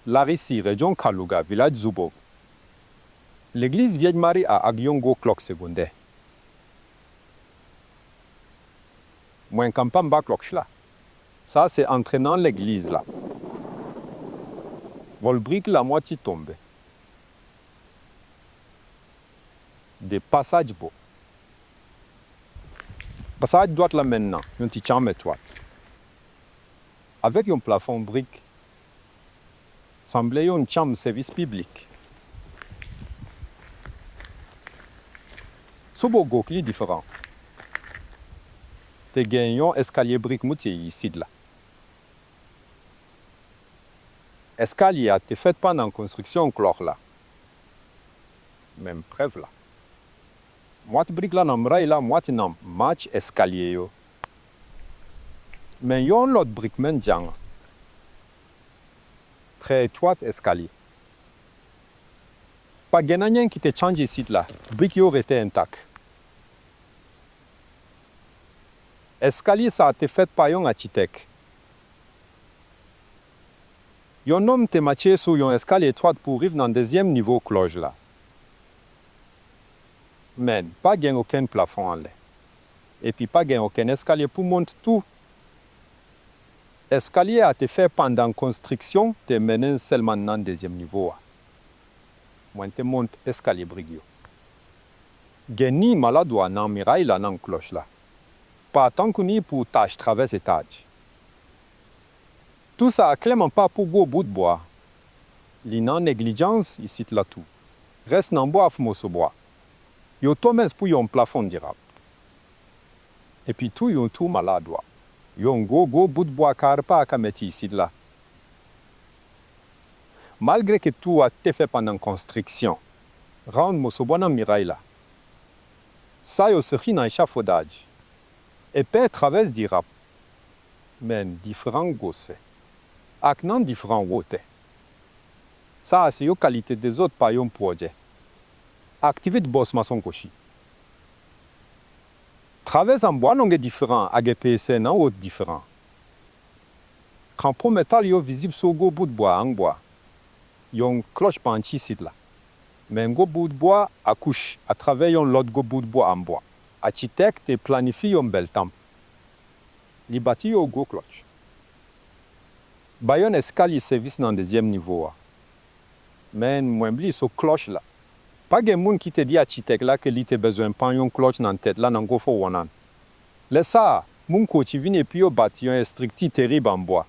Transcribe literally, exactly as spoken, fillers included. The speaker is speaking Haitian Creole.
Larisi, rejyon Kaluga, vilaj Zubov. Legliz Vyèj Mari a ak yon gwo klòk segondè. Mwen kanpe anba klòch la. Sa se antre nan legliz la. Vòlbrik la mwatye tonbe. De pasaj bò. Pasaj dwat la mennen nan yon ti chanm etwat. Avèk yon plafon brik. Sanble yon chanm sèvis piblik. Sou bò gòch li diferan. Te gen yon eskalye brik moute isit la. Eskalye a te fèt pandan konstriksyon klòch la. Menm prèv la. Mwatye brik la nan miray la, mwatye nan mach eskalye yo. Men yon lòt brik menm jan an. Trè etwat eskalye. Pa gen anyen ki te chanje isit la, brik yo rete entak. Eskalye sa a te fèt pa yon achitèk. Yon nonm te mache sou yon eskalye etwat pou rive nan dezyèm nivo klòch la. Men, pa gen okenn plafon anlè. Epi pa gen okenn eskalye pou monte tou. Eskalye a te fèt pandan konstriksyon te mennen sèlman nan dezyèm nivo a. Mwen te monte eskalye brik yo. Gen ni maladwa nan miray la nan klòch la. Pa tankou ni pou tach travès etaj. Tou sa a klèman pa pou gwo bout bwa. Li nan neglijans isit la tou. Rès nan bwa, moso bwa. Yo twò mens pou yon plafon dirab. Epi tou yon twou maladwa. Yon gwo gwo bout bwa kare pa ka mete isit la. Malgre ke twou a te fèt pandan konstriksyon, rann moso bwa nan miray la. Sa yo soti nan echafodaj. Epè travès dirab. Men diferan gwosè. Ak nan diferan wotè. Sa a se yon kalite dezòd pa yon pwojè. Aktivite bòs mason kwochi. Travès an bwa longè diferan ak epesè nan wotè diferan. Kanpo metal yo vizib sou gwo bout bwa an bwa. Yon klòch panche isit la. Men gwo bout bwa akouche atravè yon lòt gwo bout bwa an bwa. Achitèk te planifye yon bèl tanp. Li bati yon gwo klòch. Bay yon eskalye sèvis nan dezyèm nivo a. Men mwen bliye sou klòch la. Pa gen moun ki te di achitèk la ke li te bezwen pann yon klòch nan tèt la nan gwo fowon an. Lè sa a, moun kwochi vin epi yo bati yon estrikti terib an bwa.